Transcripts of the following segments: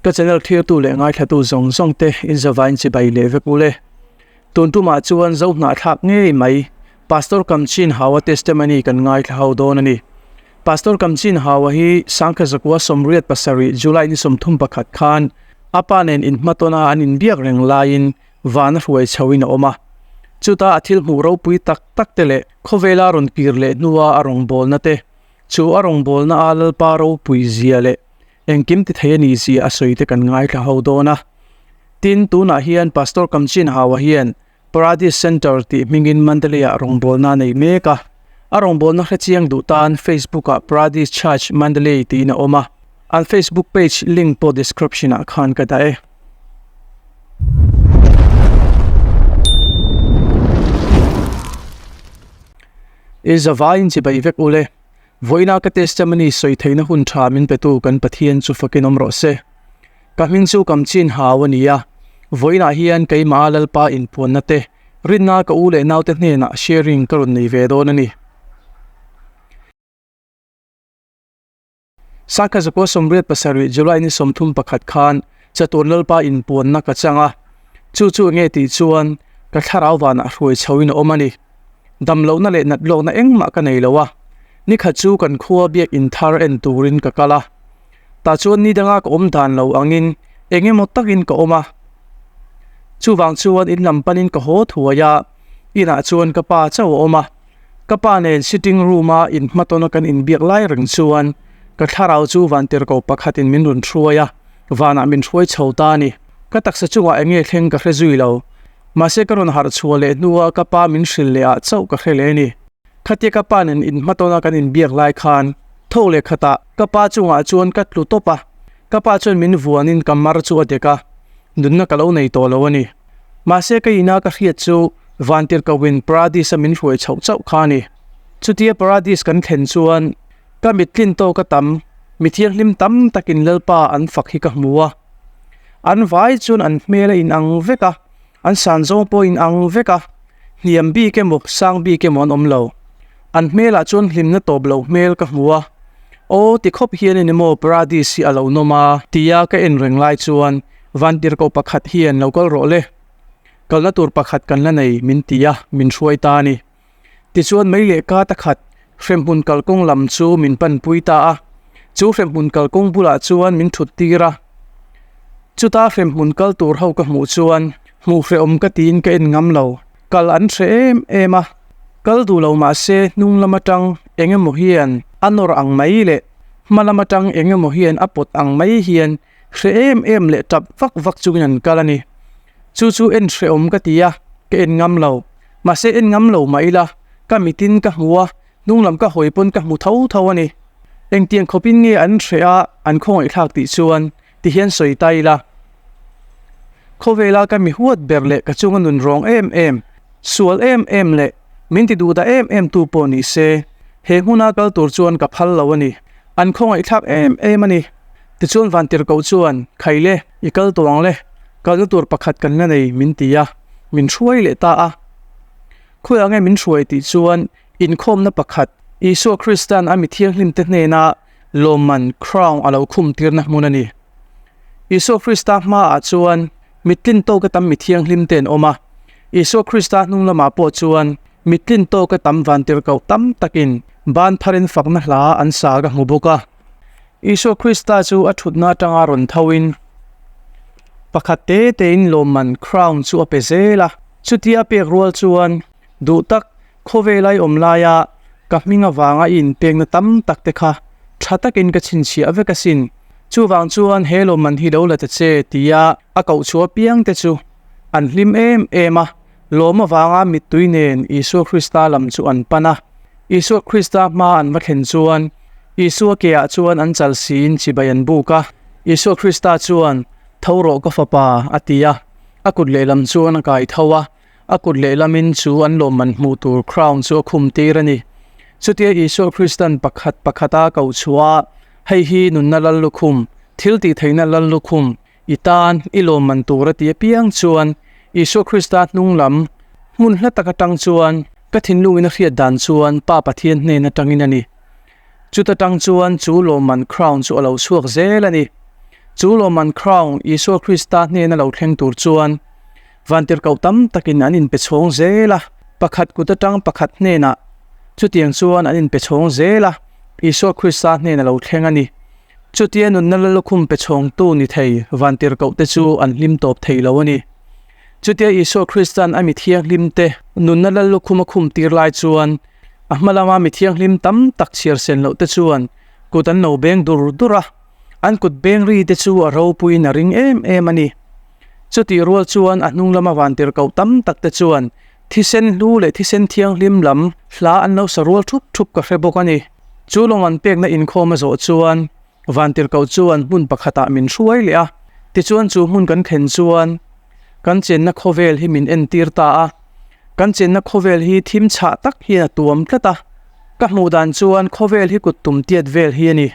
Ka channel thirtu leh ngaithlatu zawng zawng te in zavain chibai leh vek ule. Tun tumah chuan zo hnahthlak ngei mai Pastor Kamchin Hawa testimony kan ngaithla ho dawn a ni. Pastor Kamchin Hawa hi Sangkha Zakua 87 July ni 31 khan a pa nen inhmatawna an inbiak reng laiin van a hruai chhoin a awm a. Chuta a thil hmuh ropui tak tak te leh khawvela rawn kir leh hnua a rawngbawlna te chu a rawngbawlna a Lalpa ropui zia leh engkim ti thei a ni zia a sawi te kan ngaithla ho dawn a. Tin, tunah hian Pastor Kamchin Hawa hian Paradis Centre tih hmingin Mandalay-ah rawngbawlna a nei mek a. A rawngbawlna hrechiang duh tan Facebook-ah Paradis Church Mandalay tiin a awm a. An Facebook page link pawh description-ah khan ka dah e. I zavaiin chibai vek ule. Vawiina ka testimony sawi theihna hun tha min petu kan Pathian chu fakin awm rawh se. Ka hming chu kam chin hau a ni a, vawiinah hian keimah Lalpa inpuanna te, rinna ka u leh naute hnenah sharing ka rawn nei ve dawn a ni. Sakha Zakua 87 July ni 31 khan chatuan Lalpa inpuanna ka chang a, chu chu enge tih chuan ka thlarau vanah hruai chhoin a awm a ni. Damlohna leh nat lawkna engmah ka nei lo a, nikhat chu kan khua biak in thar en turin ka kal a. Tah chuan ni danga ka awm dan lo angin eng emaw takin ka awm a. Chuvang chuan in lam panin ka haw thuai a, inah chuan ka pa chauh a awm a. Ka pa nen sitting room a inhmatawna kan inbiak lai reng chuan ka thlarau chu vantirhkoh pakhatin min rawn hruai a, vanah min hruai chho ta a ni. Ka taksa chungah eng nge thleng ka hre zui lo. Mahse ka rawn harh chhuah leh hnua ka pa min hrilh leh ah chauh ka hre leh a ni. Khatia ka pa nen inhmatawna kan inbiak lai khan tho leh khatah ka pa chungah chuan ka tlu tawp a, ka pa chuan min vuanin ka mar chu a dek a, nunna ka lo nei tawh lo a ni. Mahse ka ina ka hriat chu Vantirhkohin Paradis a min hruai chhoh chauh kha a ni. Chutia Paradis kan thlen chuan ka mittlin tawk a tam, mi thianghlim tam takin Lalpa an fak hi ka hmu a. An vai chuan an hmel a inang vek a, an san zawng pawh a inang vek a, hniam bik emaw sang bik emaw an awm lo. An hmelah chuan hlimna tawp lo hmel ka hmu a, Aw ti khawp hian in emaw Paradis hi a lo nawm a tia ka en reng lai chuan Vantirhkoh pakhat hian lo kal rawh le, kalna tur pakhat kan la nei min ti a, min hruai ta a ni. Tichuan mei leh ka ta khat hremhmun kalkawng lam chu min panpui ta a, chu hremhmun kalkawng bulah chuan min thut tir a. Chuta hremhmun kal tur ho ka hmuh chuan hmuh hrehawm ka tiin ka en ngam lo, kal an hre em em a, kal duh lo mah se hnung lam atang eng emaw hian a nawr ang mai leh hma lam atang eng emaw hian a pawt ang mai hian hre em em leh tap vak vak chungin an kal a ni. Chu chu en hrehawm ka ti a, ka en ngam lo. Mahse en ngam lo mah ila, ka mitin ka hmu a, hnung lam ka hawi pawn ka hmu tho tho a ni. Engtiang khawpin nge an hreh a, an khawngaihthlak tih chuan ti hian sawi ta ila. Khawvela ka mi huat ber leh ka chunga nun rawng em em, sual em em leh min ti duhdah em em tu pawh ni se, he hmuna kal tur chuan ka phal lo a ni. An khawngaihthlak em em a ni. Tichuan Vantirhkoh chuan, Khaile, i kal tawh ang le, kalna tur pakhat kan la nei, min ti a, min hruai leh ta a. Khawiah nge min hruai tih chuan inkhawmna pakhat, Isua Krista'n a mi thianghlimte hnena lawmman, crown, a lo khum tirna hmun a ni. Isua Krista hmaah chuan mittlin tawka tam mi thianghlimte an awm a, Isua Krista hnung lamah pawh chuan mittlin tawka tam Vantirhkoh tam takin ban pharin fakna hla an sa ka hmu bawk a. Isua Krista chu a thutna atanga rawn thoin pakhat te tein lawmman crown chu a pe zel a. Chutia pek rual chuan duh tak khawvel ai awm laia ka hming avanga i inpekna tam tak te kha tha takin ka chhinchhiah vek asin. Chuvang chuan he lawmman hi lo la ta che tia a koh chhuah piang te chu an hlim em em a. Lawm avanga mittui nen Isua Krista lam chu an pan a. Isua Krista hma an va thlen chuan Isua keah chuan an chal siin chibai an buk a. Isua Krista chuan, Tho rawh ka fapa, a ti a. A kut lehlam chuan a kai tho a. A kut lehlamin chu an lawmman hmuh tur crown chu a khum tir a ni. Chutia Isua Kristan pakhat pakhata koh chhuah a, Hei hi nunna lal lukhum, thil tihtheihna lal lukhum, I tan i lawmman tur a ti apiang chuan Isua Krista hnung lam hmun hla tak atang chuan ka thinlungin a hriat dan chuan Pa Pathian hnen atangin a ni. Chuta tang chuan chu lawmman crown chu a lo chhuak zel a ni. Chu lawmman crown Isua Krista hnena lo thleng tur chuan vantirhkoh tam takin an inpe chhawng zel a, pakhat kut atang pakhat hnenah chutiang chuan an inpe chhawng zel a, Isua Krista hnena lo thleng a ni. Chutia nunna lalukhum pe chhawngtu ni thei vantirhkohte chu an hlim tawp thei lo a ni. Chutia Isua Krista'n a mi thianghlimte nunna lalukhum a khum tir lai chuan a hma lama mi thianghlim tam tak chhiar sen lohte chuan kut an lo beng dur dur a, an kut beng ri te chu a ropuiin a ring em em a ni. Chutih rual chuan a hnung lama vantirhkoh tam tak te chuan thisen hlu leh thisen thianghlim lam hla an lo sa rual thup thup ka hre bawk a ni. Chu lawng an pekna inkhawm a zawh chuan vantirhkoh chuan hmun pakhatah min hruai leh a, tichuan chu hmun kan thlen chuan kan chenna khawvel hi min entir ta a, kan chenna khawvel hi thim chhah tak hian a tuam tlat a, ka hmuh dan chuan khawvel hi kut tum tiat vel hi a ni.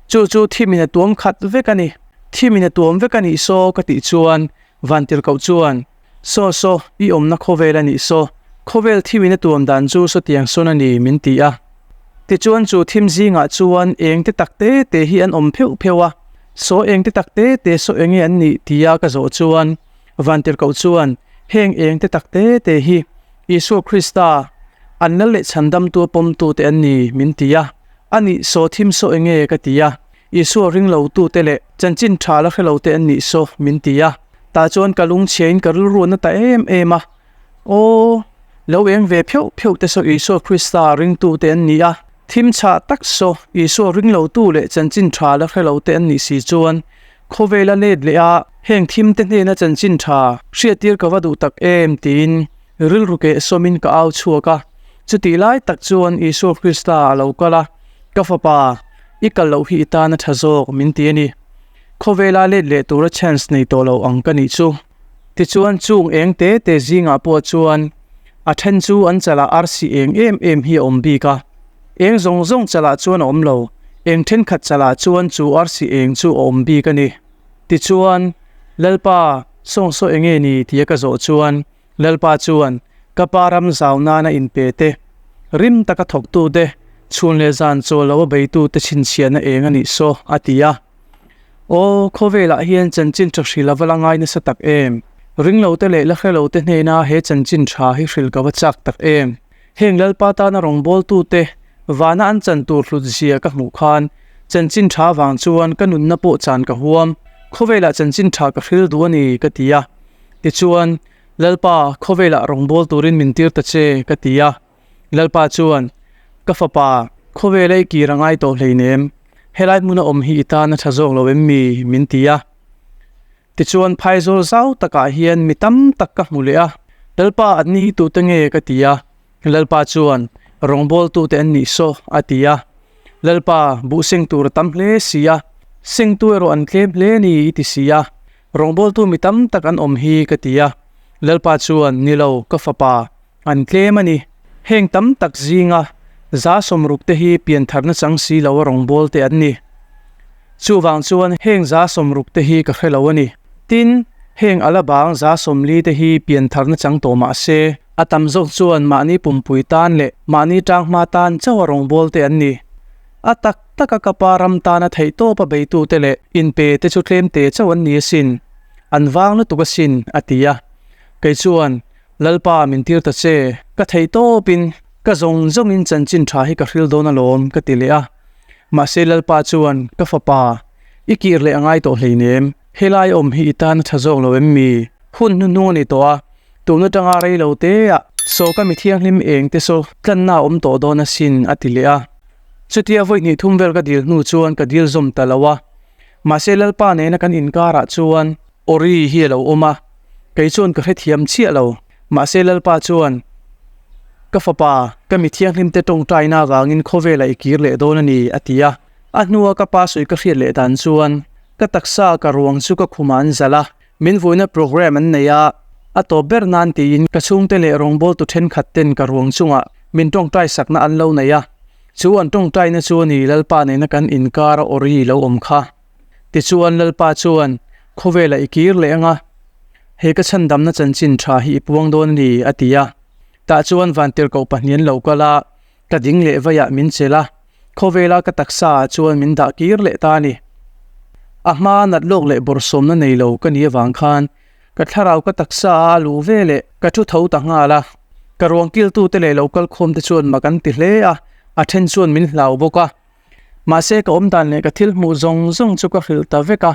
Chu chu thimin a tuam khat vek a ni. Thimin a tuam vek a nih saw ka tih chuan Vantirhkoh chuan, Saw saw, i awmna khawvel a nih saw. Khawvel thimin a tuam dan chu sawtiang sawn a ni, min ti a. Tichuan chu thim zingah chuan eng te tak te te hi an awm pheuh pheuh a. Saw eng te tak te te saw enge an nih tia ka zawh chuan Vantirhkoh chuan, Heng eng te tak te te hi Isua Krista, an lal leh chhandamtu a pawmtute an ni, min ti a. A nih saw thim saw enge ka ti a. Isua ring lo tute leh chanchin tha la hre lo te an nih saw min ti a. Tah chuan ka lungchhiain ka rilru a na ta em em a. Aw, lo eng ve pheuh pheuh te saw Isua Krista ringtute an ni a. Thim chhah tak saw Isua ring lo tu leh chanchin tha la hre lo te an nih si chuan khawvel a let leh a, heng thim te hnena chanchin tha hriattir ka va duh tak em tiin rilru keh sawmin ka au chhuak a. Chutih lai tak chuan Isua Krista a lo kal a, Ka fapa, i kal loh hi i tan a tha zawk, min ti a ni. Khawvela let leh tura chance nei tawh lo ang ka nih chu. Tichuan chung eng te te zingah pawh chuan a then chu an chalah arsi eng em em hi a awm bik a. Eng zawng zawng chalah chuan a awm lo, eng thenkhat chalah chuan chu arsi eng chu a awm bik a ni. Tichuan, Lalpa, sawngsaw enge ni? tia ka zawh chuan Lalpa chuan, Ka pa ram zau nana inpe te, rim taka thawktu te, chhun leh zan chawl lo a beitu te chhinchhiahna eng a nih saw, a ti a. Aw, khawvelah hian chanchin tha hril a va la ngai nasa tak em! Ringlote leh la hrelote hnena he chanchin tha hi hril ka va chak tak em! Heng Lalpa tana rawngbawltute vana an chan tur hlut zia ka hmuh khan chanchin tha vang chuan ka nunna pawh chan ka huam, khawvelah chanchin tha ka hril duh a ni, ka ti a. Tichuan, Lalpa, khawvelah rawngbâwl tûrin min tîr ta che, ka ti a. Lalpa chuan, Ka fapa, khawvela i kîr a ngai tawh hleinem, helai hmuna awm hi i tân a ṭha zâwk lo em mi? min ti a. Tichuan, phaizawl zau takah hian mi tam tak ka hmu leh a, Lalpa, anni hi tute nge? ka ti a. Lalpa chuan, Rawngbawltute an nih saw, a ti a. Lalpa, buh seng tur a tam hle si a, sengtu erawh an tlem hle a ni, i ti si a. Rawngbawltu mi tam tak an awm hi, ka ti a. Lalpa chuan, Ni lo, ka fapa, an tlem a ni. Heng tam tak zinga 60% te hi piantharna chang si lo a rawngbawlte an ni. Chuvang chuan heng 60% te hi ka hre lo a ni. Tin, heng a la bang 40% te hi piantharna chang tawh mah se, A tam zawk chuan mahni pumpui tan leh mahni tanghma tan chauh a rawngbâwl te an ni. A tak taka ka pa ram tana theihtawp a beitute leh inpe te chu tlemte chauh an ni asin. An vang lutuk asin, a ti a. Kei chuan, Lalpa min tir ta che, ka theihtawpin ka zawng zawngin chanchin tha hi ka hril dawn alawm, ka ti leh a. Mahse Lalpa chuan, Ka fapa, i kir leh a ngai tawh hleinem, helai awm hi i tan a tha zawk lo em mi? Hun hnuhnung a ni tawh a, Tun atanga rei lo te ah saw ka mi thianghlim eng te saw tlanna a awm tawh dawn asin a ti leh a. Chutia vawi hnih thum vel ka dil hnu chuan ka dil zawm ta lo a. Mahse Lalpa nena kan inkarah chuan Ori hi a lo awm a, kei chuan ka hrethiam chiah lo. Mahse Lalpa chuan Ka fapa, ka mi thianghlim te tawngtaina avangin khawvelah i kir leh dawn a ni a ti a. A hnua ka pa sawi ka hriat leh dan chuan ka taksa ka ruang chu ka khumah an zalh a. Min vuina programme an nei a, a tawp ber nan tiin ka chhungte leh rawngbawltu thenkhat ten ka ruang chungah min tawngtai sakna an lo nei a, chu an tawngtaina chu a ni Lalpa nena kan inkar a awri lo awm kha. Tichuan Lalpa chuan khawvelah i kir leh anga, he ka chhandamna chanchin tha hi i puang dawn a ni a ti a. Tah chuan vantirhkoh pahnih an lo kal a, Ka ding leh vaiah min chelh a, khawvela ka taksa ah chuan min dah kir leh ta a ni. A hmaa nat lawk leh bawrhsawmna nei lo ka nih avang khan ka thlarau ka taksa a a luh ve leh ka thu tho ta nghal a. Ka ruang kiltute leh lo kalkhawmte chuan mak an ti hle a, a then chuan min hlau bawk a. Mahse ka awm dan leh ka thil hmuh zawng zawng chu ka hrilh ta vek a.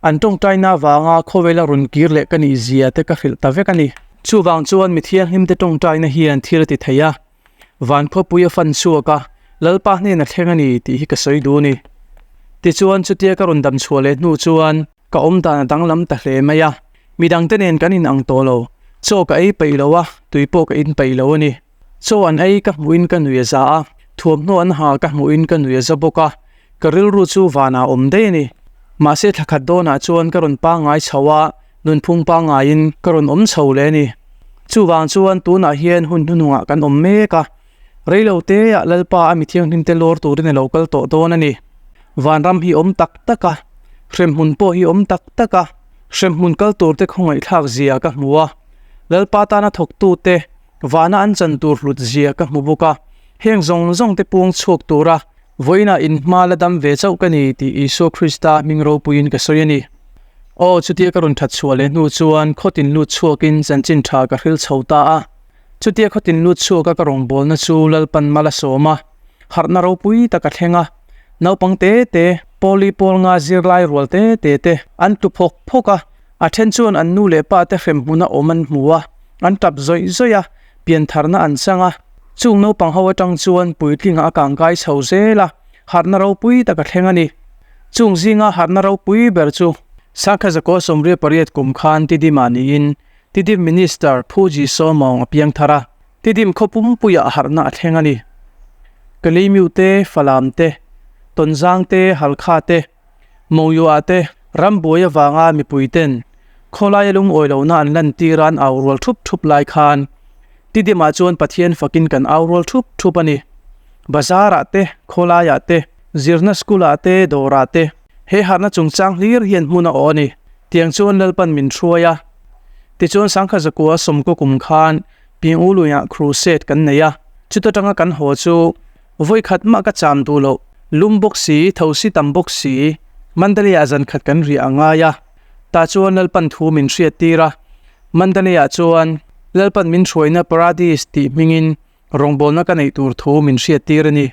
An tawngtaina avanga khawvela rawn kir leh ka nih zia te ka hrilh ta vek a ni. Chuvang chuan mi thianghlimte tawngtaina hian thil a ti thei a. Van khawpui a fan chhuak a, Lalpa hnena thleng a ni tih hi ka sawi duh a ni. Tichuan chutia ka rawn dam chhuah leh hnu chuan ka awm dan a danglam ta hle mai a, midangte nen kan inang tawh lo. Chaw ka ei peih lo a, tui pawh ka in peih lo a ni. Chaw an ei ka hmuhin ka nui a za a, thuamhnaw an ha ka hmuhin ka nui a za bawk a, ka rilru chu vanah a awm daih a ni. Mahse thla khat dawnah chuan ka rawn pangngai chho a, Nunphung pangngaiin ka rawn awm chho leh a ni. Chuvang chuan tunah hian hun hnuhnungah kan awm mek a, reilo teah Lalpa a mi thianghlimte lawr turin a lo kal tawh dawn a ni. Vanram hi awm tak tak a, hremhmun pawh hi awm tak tak a, hremhmun kal turte khawngaihthlak zia ka hmu a, Lalpa tana thawktute vana an chan tur hlut zia ka hmu bawk a, heng zawng zawngte puang chhuak tura Vawiinah in hma la dam ve chauh ka ni tih Isua Krista hming ropuiin ka sawi a ni. Aw, chutia ka rawn that chhuah leh hnu chuan khawtin lut chhuakin chanchin tha ka hril chho ta a. Chutia khawtin lut chhuaka ka rawngbawlna chu Lalpan mal a sawm a, harhna ropui tak a thleng a. Naupang te te, Pawli pawl nga zirlai rual te te te an tlu phawk phawk a, a then chuan an nu leh pa te hrem hmuna awm an hmu a, an tap zawih zawih a, piantharna an chang a. Chung naupang ho atang chuan puitlinga a kangkai chho zel a, harhna ropui tak a thleng a ni. Chung zinga harhna ropui ber chu Sangkha Zakua 88 kum khan Tidima niin Tidim Minister Phu Ji Saw Maung a piang thar a, Tidim khaw pumpuiah harhna a thleng a ni. Kaleimiu te, Falam te, Tonzang te, Halkha te, Mawngyu-ah te rambuai avanga mipuiten khawlaia lungawi lohna an lantir a an au rual thup thup lai khan Tidimah chuan Pathian fakin kan au rual thup thup a ni. Bazar-ah te, khawlaiah te, zirna school-ah te, dawrah te he harhna chungchang hlir hian hmun a awh a ni. Tiang chuan Lalpan min hruai a. Tichuan Sangkha Zakua sawmkaw kum khan Pinguluiah crusade kan nei a, chuta tanga kan haw chu Vawi khat mah ka cham duh loh, lum bawk si, tho si tam bawk si, Mandalay-ah zan khat kan riah a ngai a. Tah chuan Lalpan thu min hriat tir a. Mandalay-ah chuan Lalpan min hruaina Paradis tih hmingin rawngbawlna ka neih tur thu min hriat tir a ni.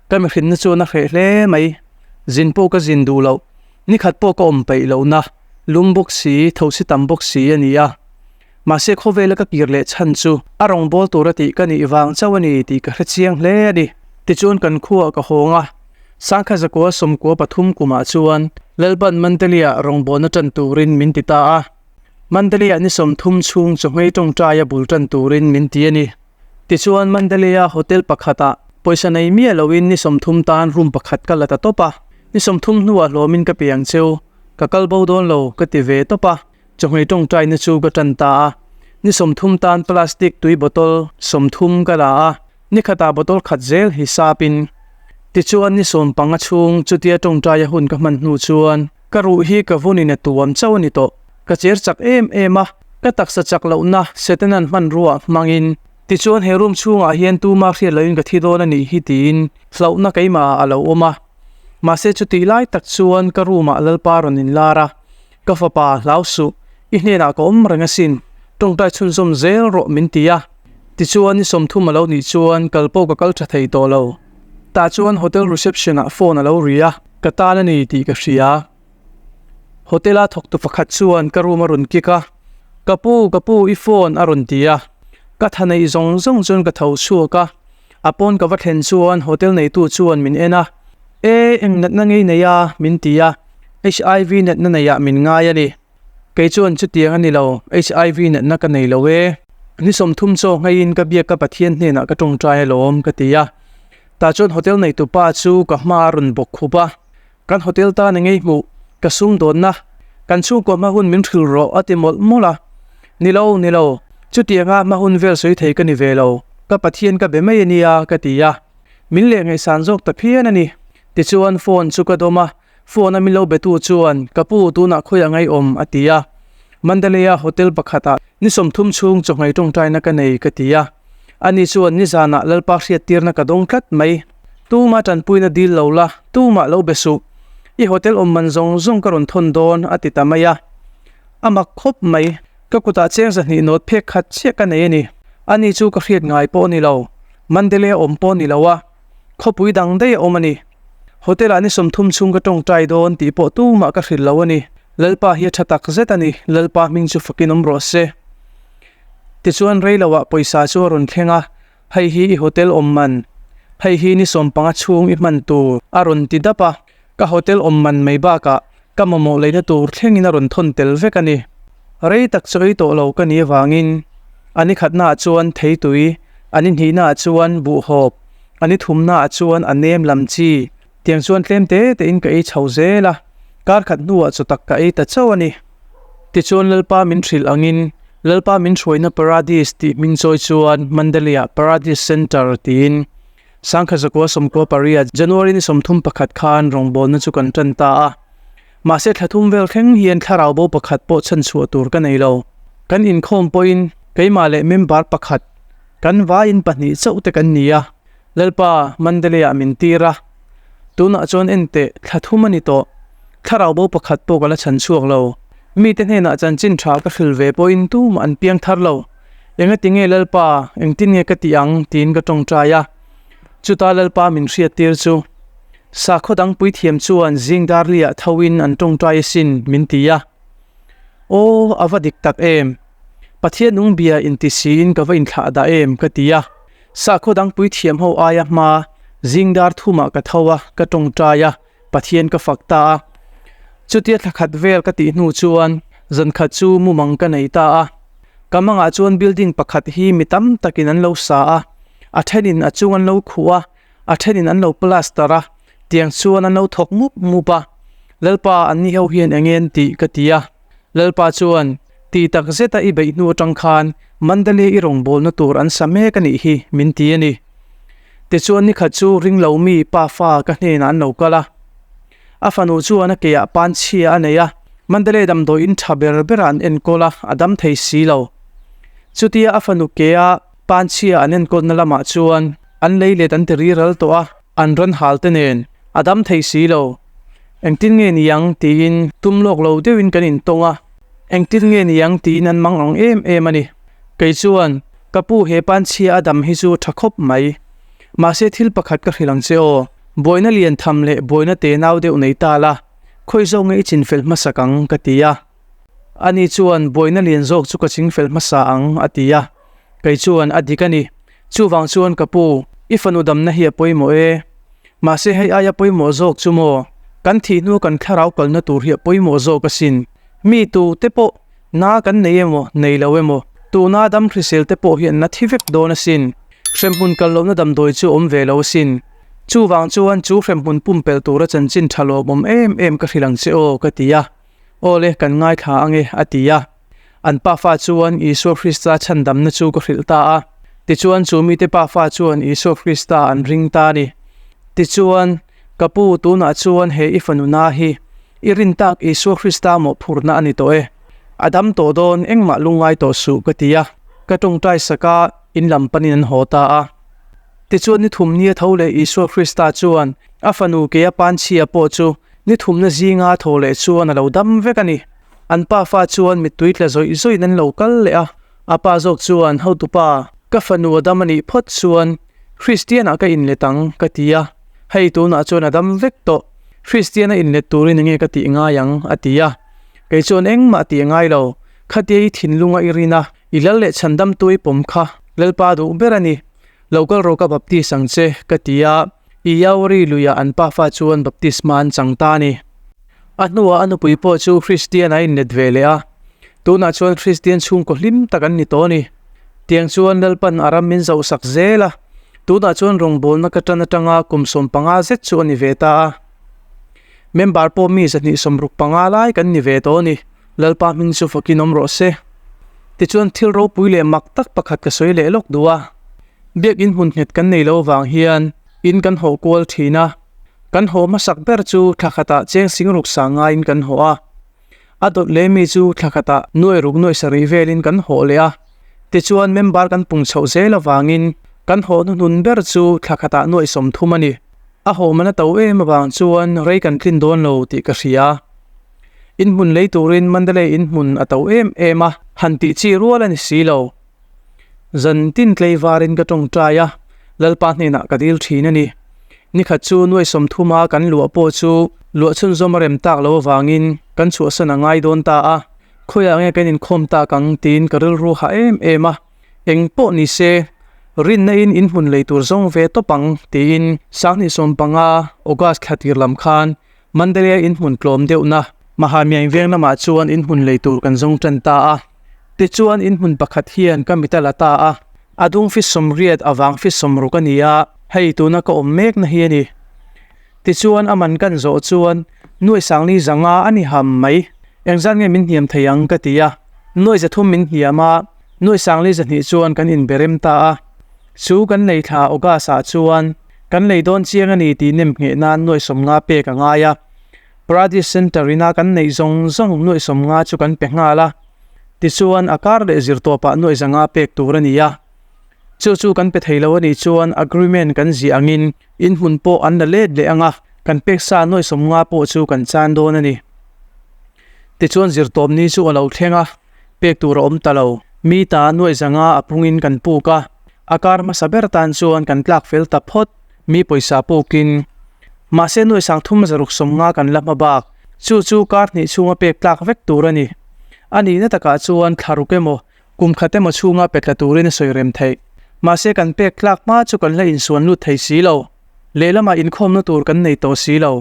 Ka mihrinna chuan a hreh hle mai. Zin pawh ka zin duh loh, ni khat pawh ka awm peih lohna, lum bawk si, tho si tam bawk si a ni a. Mahse khawvela ka kir leh chhan chu a rawngbâwl tura tih ka nih vang chauh a ni tih ka hre chiang hle a ni. Tichuan kan khuaah ka hawng a, Sangkha zakua 13 kumah chuan Lalpan Mandalay-ah rawngbâwlna ṭan turin min ti ta a. Mandalay-ah ni 30 chhung chawhmei ṭawngṭaia bul ṭan turin min ti a ni. Tichuan Mandalay-a hotel pakhatah pawisa nei miah loin ni 30 tan room pakhat ka la ta tawp a. Ni 30 hnuah hlawmin ka pe ang cheu, ka kal bo dawn lo ka ti ve tawp a. Chawhmeh tawngtaina chu ka tan ta a, ni 30 tan plastic tui bottle 30 ka la a, ni khatah bottle khat zel hisapin. Tichuan ni 15 chhung chutia tawngtaia hun ka hman hnu chuan ka ruh hi ka vunin a tuam chauh a ni tawh. Ka cher chak em em a, ka taksa chak lohna Setanan hmanrua hmangin. Tichuan he room chhungah hian tuma hriat lohin ka thi dawn a nih hi tiin hlauhna keimahah a lo awm a. Mahse chutih lai tak chuan ka room-ah Lalpa rawn inlar a. Ka fapa, hlau suh, i hnenah ka awm reng asin, tawngtai chhunzawm zel rawh min ti a. Tichuan ni 30 a lo nih chuan kal pawh ka kal tha thei tawh lo. Tah chuan hotel reception ah phone a lo ri a, ka tan a ni tih ka hria. Hotel a thawktu pakhat chuan ka room a rawn kick a, Ka pu, ka pu, i phone a rawn ti a. Ka tha neih zawng zawng chuan ka tho chhuak a, a pawn ka va thlen chuan hotel neitu chuan min en a, E, eng natna ngei nei a? min ti a. HIV natna neiah min ngai a ni. Kei chuan chutiang a ni lo, HIV natna ka nei lo e. Ni 30 chaw nghaiin ka biak ka Pathian hnenah ka tawngtai alawm ka ti a. Tah chuan hotel neitupa chu ka hma a rawn bawk khup a. Kan hotel tan engei hmuh, ka sumdawnna, kan chhungkaw hma hun min hrilh rawh a ti mawlh mawlh a. Ni lo, ni lo, chutianga hma hun vel sawi thei ka ni ve lo, ka Pathian ka be mai a nia ka ti a. Min leh ngaihsan zawk ta phian a ni. Tichuan phone chu ka dawm a. Phone a min lo betu chuan, Ka pu, tunah khawiah ngaihawm? a ti a. Mandalay-a hotel pakhatah ni 30 chhung chawhmei tawngtaina ka nei, ka ti a. Ani chuan, Nizanah Lalpa hriattirna ka dawng tlat mai. Tuma tanpuina dil lo la, tumah lo be suh. I hotel awm man zawng zawng ka rawn thawn dawn, a ti ta mai a. A mak khawp mai. Ka kutah cheng zahnih nawt phek khat chiah ka nei a ni. Ani chu ka hriat ngai pawh a ni lo. Mandalay a awm pawh a ni lo a. Khawpui dang daih a awm a ni. Hotel ah ni 30 chhung ka tawngtai dawn tih pawh tumah ka hrilh lo a ni. Lalpa hi a tha tak zet a ni, Lalpa hming chu fakin awm rawh se. Tichuan rei lo ah pawisa chu a rawn thleng a, hei hi i hotel awm man, hei hi ni 15 chhung i hman tur a rawn ti dap a. Ka hotel awm man mai bakah ka mamawh leina tur thlengin a rawn thawn tel vek a ni. Rei tak chu ei tawh lo ka nih avangin a ni khatnaah chuan theitui, a ni hnihnaah chuan buhhawp, a ni thumnaah chuan a nem lam chi tiang chuan tlem te tein ka ei chho zel a, kar khat hnuah chaw tak ka ei ta chauh a ni. Tichuan Lalpa min hrilh angin Lalpa min hruaina Paradis tih hming chawi chuan Mandalay-ah Paradis Centre tiin Sangkhat zakua 98 January ni 31 khan rawngbawlna chu kan tan ta a. Mahse thla thum vel thleng hian thlarau bo pakhat pawh chhan chhuah tur ka nei lo. Kan inkhawm pawhin keimah leh member pakhat kan vaiin pahnih chauh te kan ni a. Lalpa Mandalay-ah min tir a. Tunah chuan en teh thla thum a ni tawh. Thlarau bo pakhat pawh ka la chhan chhuak lo. Mite hnenah chanchin tha ka hril ve pawhin tumah an piang thar lo. Engati nge Lalpa, engtin nge ka tih ang? tiin ka tawngtai a. Chuta Lalpa min hriattir chu, Sakhaw dang puithiam chuan zing darliah thoin an tawngtai asin, min ti a. Aw, a va dik tak em! Pathian nung bia inti siin ka va inthlah dah em? ka ti a. Sakhaw dang puithiam ho aia hma zing dar thumah ka tho a, ka tawngtai a, Pathian ka fak ta a. Chutia thla khat vel ka tih hnu chuan zan khat chu mumang ka nei ta a. Ka mangah chuan building pakhat hi mi tam takin an lo sa a, a thenin a chung an lo khuh a, a thenin an lo plaster a, tiang chuan an lo thawk mup mup a. Lalpa anni ho hian eng nge an tih ka ti a. Lalpa chuan, Tih tak zeta i beih hnu atang khan Mandalay i rawngbawlna tur an sa mek a nih hi, min ti a ni. Tichuan nikhat chu ring lo mi pa fa ka hnenah an lo kal a. A fanu chuan a keah pan chhia a nei a, Mandalay damdawi in tha ber berah an enkawl a, a dam thei si lo. Chutia a fanu kea pan chhia an enkawlna lamah chuan an lei let an ti ri ral tawh a, an rawn hal te nen a dam thei si lo. Engtin nge ni ang tiin tum lawk lo deuhin kan intawng a, engtin nge ni ang tiin an mang ang em em a ni. Kei chuan Ka pu he panchhia a dam hi chu tha khawp mai. Mahse thil pakhat ka hrilh ang che aw. Buaina lian tham leh buaina te nau deuh nei ta la, khawi zawk nge i chinfel hmasak ang ka ti a. Ani chuan buaina lian zawk chu ka chingfel hmasa ang a ti a. Kei chuan a dik a ni. Chuvang chuan ka pu, i fanu damna hi a pawimawh e. Mahse hei aia pawimawh zawk chu maw, kan thih hnu kan thlarau kalna tur hi a pawimawh zawk asin. Mi tu te pawh Na kan nei emaw, nei lo emaw, tuna dam hrisel te pawh hi an la thi vek dawn asin. Hremhmun kal lohna damdawi chu awm ve lo asin. Chuvang chuan chu hremhmun pumpelh tura chanchin tha lawmawm em em ka hrilh ang che aw, ka ti a. Aw le, kan ngaithla ang e, a ti a. An pafa chuan Isua Krista chhandamna chu ka hrilh ta a. Tichuan chu mite pafa chuan Isua Krista an ring ta a ni. Tichuan, Ka pu, tunah chuan he i fanu na hi I rin tak Isua Krista mawhphurhna a ni tawh e. A dam tawh dawn engmah lungngai tawh suh ka ti a, ka tawngtai sak a, in lam panin an haw ta a. Tichuan ni thum nia tho leh Isua Krista chuan a fanu keia panchhia pawh chu ni thumna zinga tho leh chuan a lo dam vek a ni. An pafa chuan mittui tla zawih zawihin an lo kal leh a, a pa zawk chuan hotupa ka fanu a dam a nih phawt chuan Kristianah ka inlet ang ka ti a, hei tunah chuan a dam vek tawh. Kristiana inlet turin enge ka tih ngai ang? a ti a. Kei chuan engmah tih ngai lo, khatia i thinlunga i rin a, i lal leh chhandamtu i pawm kha Lalpa duh ber a ni. Lo kal rawh ka baptis ang che, ka ti a. Iyauri luiah an pafa chuan baptisma an chang ta a ni. A hnuah a nupui pawh chu Kristian a inlet ve leh a, tunah chuan Kristian chhungkaw hlim tak an ni tawh a ni. Tiang chuan Lalpan a ram min zauhsak zel a, tunah chuan rawngbawlna ka tan atanga kum 15 zet chu a ni ve ta a. Member pawh mi 265 lai kan ni ve tawh a ni, Lalpa hming chu fakin awm rawh se. Tichuan thil ropui leh mak tak pakhat ka sawi leh lawk duh a, Biakin hmun nghet kan nei lo vang hian in kan hawh kual thin a, Kan haw hmasak ber chu thla khatah cheng sing ruk sang ngaiin kan haw a. A dawt leh mi chu thla khatah nuai ruk nuai sarih velin kan haw leh a. Tichuan member kan pung chhoh zel avangin kan haw hnuhnun ber chu thla khatah nuai 30 a ni. A hawhman a to em avang chuan rei kan tlin dawn lo tih ka hria. Inhmun lei turin Mandalay inhmun a to em em a, han tih chi rual a ni si lo. Zan tin tleivarin ka tawngtai a, Lalpa hnenah ka dil thin a ni. Nikhat chu nuai sawmthuma kan luah pawh chu luah chhunzawm a rem tak lo avangin kan chhuahsan a ngai dawn ta a, khawiah nge kan inkhawm tak ang tiin ka rilru hah em em a. Eng pawh ni se, rinna in inhmun lei tur zawng ve tawp ang tiin Sanghnih sawmpanga August thla tir lam khan Mandalay inhmun tlawm deuhna Mahamiain veng lamah chuan inhmun lei tur kan zawng tan ta a. Tichuan inhmun pakhat hian ka mit a la ta a, a dung fi sawmriat avang fi sawmruk a ni a, hei tuna ka awm mekna hi a ni. Tichuan a man kan zawh chuan nuai sangli zanga a ni ham mai. Engzat nge min hniam thei ang ka ti a, nuai zathum min hniam a, nuai sangli zahnih chuan kan inberem ta a. Chu kan lei thla August ah chuan kan lei dawn chiang a ni tih nem ngheh nan nuai sawmnga pek a ngai a. Paradis Centre ina kan neih zawng zawng nuai sawmnga chu kan pe nghal a. Tichuan a kar leh zirtawpah nuai zanga pek tur a ni a. Chu chu kan pe thei lo a nih chuan agreement kan ziah angin in hmun pawh an la let leh ang a, kan pek sa nuai sawmnga pawh chu kan chan dawn a ni. Tichuan zirtawp ni chu a lo thleng a, pek tur a awm ta lo. Mi ta nuai zanga a pungin kan puk a, a kar hmasa ber tan chuan kan tlak fel ta phawt. Mi pawisa pukin. Mahse nuai sang thum zaruk sawmnga kan la hma bak. Chu chu kar hnih chhunga pek tlak vek tur a ni. A nihna takah chuan thla ruk emaw Kum khat emaw chhunga pe tla turin a sawi rem theih. Mahse kan pek tlak hma chu kan la insuan lut thei si lo. Lehlamah inkhawmna tur kan nei tawh si lo.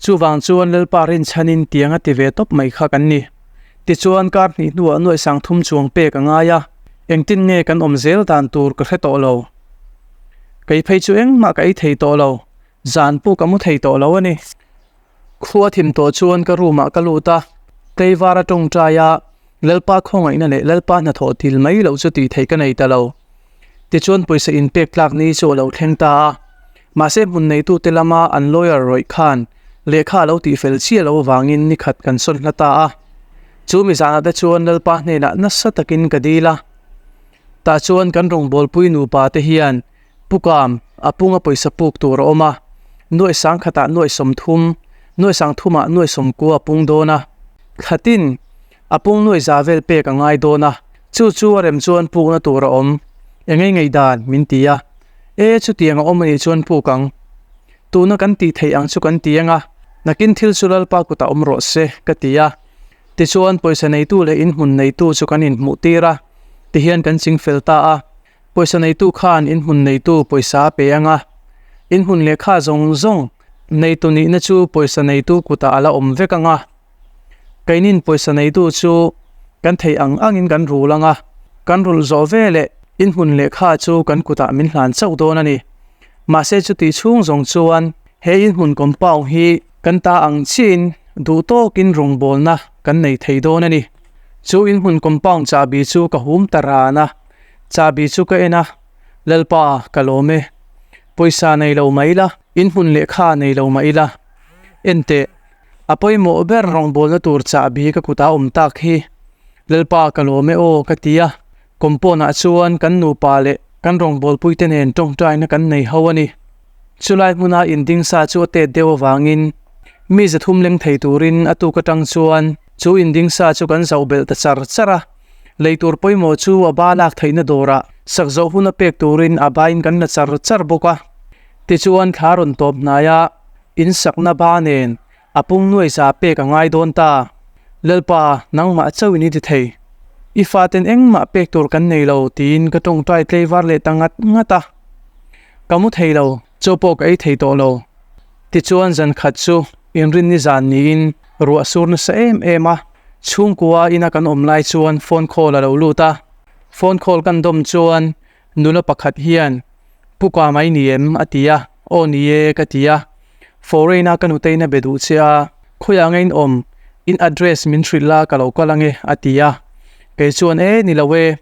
Chuvang chuan Lalpa rinchhanin tiang a ti ve tawp mai kha kan ni. Tichuan kar hnih hnuah nuaih sang thum chuang pek a ngai a, engtin nge kan awm zel dan tur ka hre tawh lo. Kei phei chu engmah ka ei thei tawh lo, zan pawh ka mu thei tawh lo a ni. Khua thim tawh chuan ka room ah ka lut a, Tleivar a tawngtai a, Lalpa khawngaihna leh Lalpa hnathawh til mai loh chu tih theih ka nei ta lo. Tichuan pawisa inpek tlak ni chu a lo thleng ta a, mahse hmun neitute lama an lawyer rawih khan lehkha a lo tihfel chiah loh avangin nikhat kan sawn hla ta a. Chu mi zanah te chuan Lalpa hnenah nasa takin ka dil a, tah chuan kan rawngbawlpui nupa te hian Pukam, a punga pawisa puk tur a awm a, nuaih sangkhatah nuaih sawmthum, nuaih sangthumah nuaih sawmkua a pung dawn a. Thlatin, a pung nuaih za vel pek a ngai dawn a, chu chu a rem chuan pukna tur a awm, eng ei ngaihdan min ti a. E, chutiang a awm a nih chuan puk ang. Tuna kan tih theih ang chu kan ti ang a, nakin thil chu Lalpa kutah awm rawh se, ka ti a. Tichuan, pawisa neitu leh inhmun neitu chu kan inhmuh tir a, tihian kan chingfel ta a. Pawisa neitu khan in hmun neitu pawisa a pe ang a, in hmun lehkha zawng zawng neitu nihna chu pawisa neitu kutah a la awm vek ang a. Keinin pawisa neitu chu kan theih ang angin kan rul ang a, kan rulh zawh veleh in hmun lehkha chu kan kutah min hlan chauh dawn a ni. Mahse chutih chhung zawng chuan he in hmun compound hi kan ta ang chiahin duh tawkin rawngbawlna kan nei thei dawn a ni. Chu in hmun compound chahbi chu ka hum ta ran a. Chahbi chu ka en a, Lalpa, ka lawm e. Pawisa nei lo mah ila, in hmun lehkha nei lo mah ila. En teh, a pawimawh ber rawngbawlna tur chahbi ka kutah awm tak hi. Lalpa, ka lawm e aw, ka ti a. Compound ah chuan kan nupa leh kan rawngbawlpuite nen tawngtaina kan nei ho a ni. Chulai hmuna inding sa chu a tet deuh avangin mi zathum leng thei turin a tuk atang chuan chu inding sa chu kan zauh belh ta char char a. Lei tur pawimawh chu a ba lak theihna dawrah sak zawh huna pek turin a bain kan la char char bawk a. Tichuan thla rawn tawp hnaia in sakna ba nen a pung nuai za pek a ngai dawn ta. Lalpa, nangmah chauhin i ti thei. I faten engmah pek tur kan nei lo tiin ka tawngtai tleivar leh ta ngat ngat a. Ka mu thei lo, chaw pawh ka ei thei tawh lo. Tichuan zan khat chu inrinni zan niin ruah sur nasa em em a, chhungkua ina kan awm lai chuan phone call a lo lut a. Phone call kan dawm chuan nula pakhat hian, Pu ka mai ni em? a ti a, Aw ni e ka ti a. Foreign a ka nutein a be duh che a, khawiah nge in awm? In address min hrilh la ka lo kal ange a ti a. Kei chuan E ni lo e.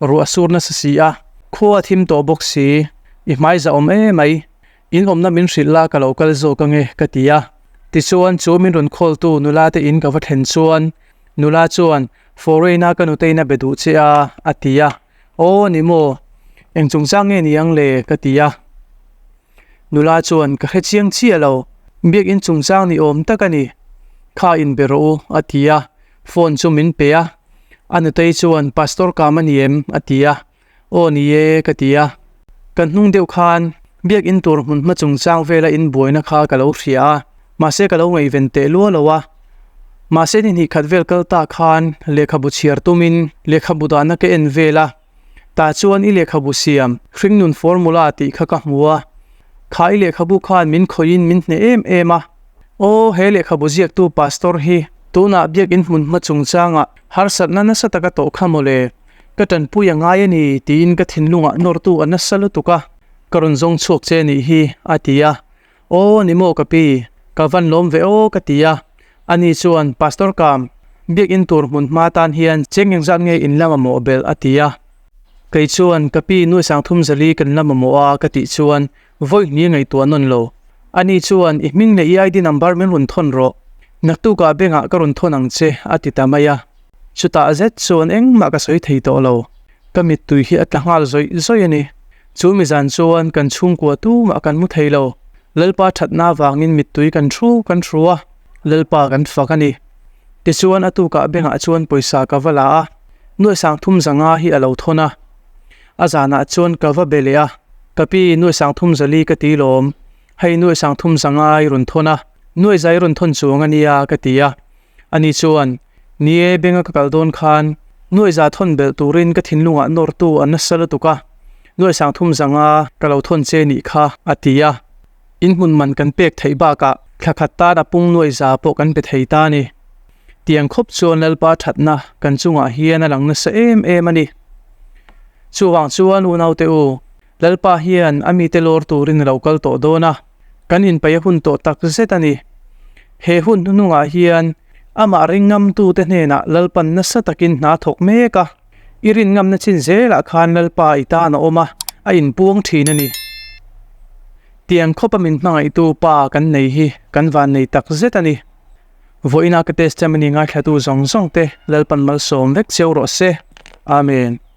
Ruah sur nasa si a, khua a thim tawh bawk si, i hmai za awm e mai, in awmna min hrilh la ka lo kal zawk ange ka ti a. Tichuan chu min rawn khawltu nula te in ka va thlen chuan nula chuan foreign a ka nutein a be duh che a a ti a, aw ni maw, eng chungchang nge ni ang le ka ti a. Nula chuan, Ka hre chiang chiah lo, biakinn chungchang ni awm tak a ni. Kha inbe rawh u, a ti a, phone chu min pe a. A nutei chuan, Pastor Kam a ni em? a ti a. Aw ni e, ka ti a. Kan hnung deuh khan biakinn tur hmun hma chungchang vela inbuaina kha ka lo hria a, mahse ka lo ngaihven teh lua lo a. Mahse ni hnih khat vel kal ta khan lehkhabu chhiar tumin lehkhabu dahna ka en vel a. Tah chuan i lehkhabu siam hringnun formula tih kha ka hmu a. Kha i lehkhabu khan min khawihin min hneh em em a. Aw, he lehkhabu ziaktu pastor hi tunah biakinn hmun hma chungchangah harsatna nasa taka tawh kha mawle. Ka tanpui a ngai a ni tiin ka thinlungah nawrtu a nasa lutuk a, ka rawn zawng chhuak che nih hi a ti a. Aw ni maw ka pi, ka van lawm ve aw ka ti a. Ani chuan Pastor Kam, biakinn tur hmun hma tan hian cheng engzat nge in la mamawh belh a ti a. Kei chuan ka pi nuai sangthum zali kan la mamawh a ka tih chuan vawi hnih a ngaihtuah nawn lo. Ani chuan i hming leh i ID number min rawn thawn rawh, naktukah bank ah ka rawn thawn ang che a ti ta mai a. Chutah zet chuan engmah ka sawi thei tawh lo. Ka mittui hi a tla nghal zawih zawih a ni. Chu mi zan chuan kan chhungkua tumah kan mu thei lo. Lalpa thatna avangin mittui kan thu kan hru a, Lalpa kan fak a ni. Tichuan a tukah bengah chuan pawisa ka va la a, nuai sang thum zanga hi a lo thawn a. A zanah chuan ka va be leh a, Ka pi, nuai sang thum zali ka ti lawm. Hei nuai sang thum zanga i rawn thawn a, nuai za i rawn thawn chuang a nia ka ti a. Ani chuan, Ni e, benga ka kal dawn khan nuai za thawn belh turin ka thinlungah nawrtu a nasa lutuk a, nuai sang thum zanga ka lo thawn che nih kha, a ti a. In hmun man kan pek theih bakah thla khat tan a pung nuai za pawh kan pe thei ta a ni. Tiang khawp chuan Lalpa thatna kan chungah hian a lang nasa em em a ni. Chuvang chuan unaute u, Lalpa hian a mite lawr turin a lo kal tawh dawn a. Kan inpeih a hun tawh tak zet a ni. He hun hnuhnungah hian amah ringngamtute hnenah Lalpan nasa takin hna thawk mek a, i rinngamna chin zelah khan Lalpa i tan a awm a, a inpuang thin a ni. Tiang khawpa min hmangaihtu Pa kan nei hi kan vannei tak zet a ni. Vawiina ka testimony ngaithlatu zawng zawng te Lalpan malsawm vek cheu rawh se. Amen.